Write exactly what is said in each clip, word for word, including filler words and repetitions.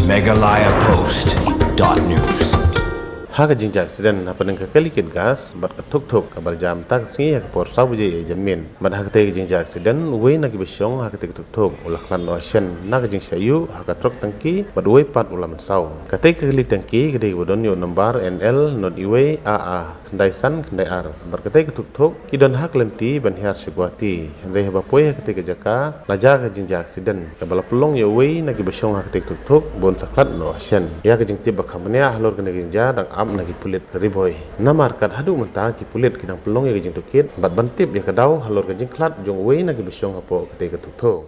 Meghalaya Post dot news. Ha ka jingjia accident hapdeng ka kali kit gas bad ka thuk thuk kaba la jia mynta ka sngi ha ka por saw baje ïa janmiet. Bad ha katei ka jingjia accident uwei na kiba shong ha katei ka thuk thuk u la khlad noh shen na ka jingshah ïuh ha ka trok tangki bad uwei pat u la mynsaw. Katei ka kali tangki ka dei kaba don ïa u nombar N L not uwei A A khyndai san khyndai ar. Bad katei ka thuk thuk ki don ha ka lynti ban hiar sha Guwahati. Hynrei haba poi ha katei ka jaka la jia ka jingjia accident kaba la pynlong ïa uwei na kiba shong ha katei ka thuk thuk ba un sa khlad noh shen. Ïa ka jingtip ba kham bniah halor kane ka jingjia dang ap na ki pulit ka Ri Bhoi. Namar kat haduh mynta ki pulit ki dang pynlong ïa ka jingtohkit bad ban tip ïa ka daw halor ka jingkhlad jong uwei na kiba shong hapoh katei ka thuk thuk.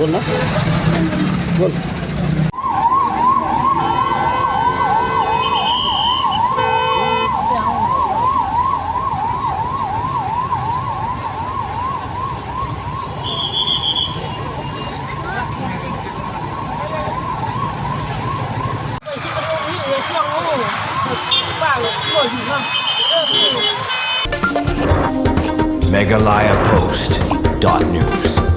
Gol na? Gol. Meghalaya Post dot news.